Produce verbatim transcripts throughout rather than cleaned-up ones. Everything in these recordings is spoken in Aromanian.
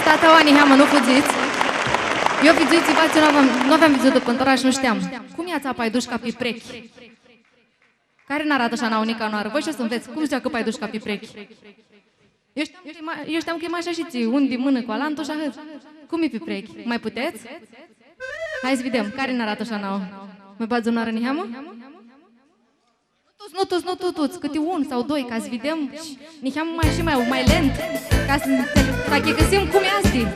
Tata, oa, niheamã, nu fudzits. Eu vidzuits tsiva tsi nu aveam, nu aveam vidzutã pãn tora shi nu shteam. Cum eara atsea paidushca pi prechi? Cari nã aratã sh-anau nica unãoarã? Voi shi s-nvets, cum dzãtsea cã paidushca pi prechi? Eu shteam cã e ma-, eu shteam cã e mash ashitsi, un di mãnã cu alantu shi ahãt. Cum e pi prechi? Ma putets? Hai s-videm, cari nã aratã sh-anau? Ma badz unãoarã niheamã? Nu tuts, nu tuts, nu tuts, cãti un sau doi, ca s-videm shi niheamã ma, shi ma, ma lent, ca s-, s-achicãsim cum easti.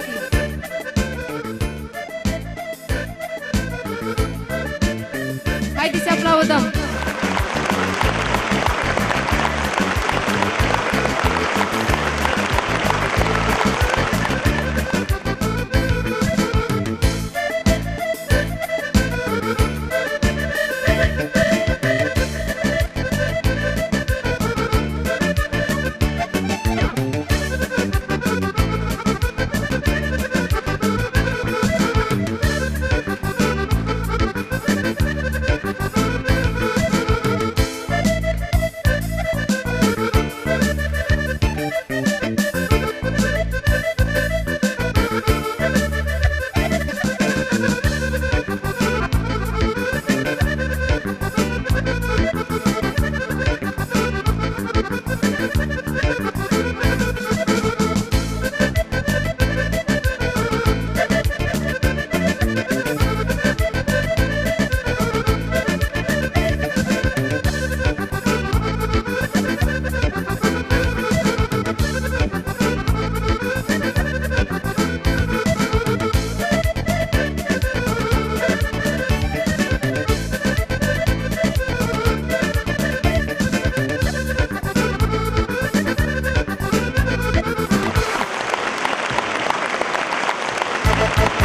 Haidi s-aplaudãm!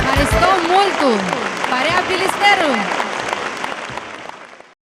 Haristo multu! Parea Pilisteru!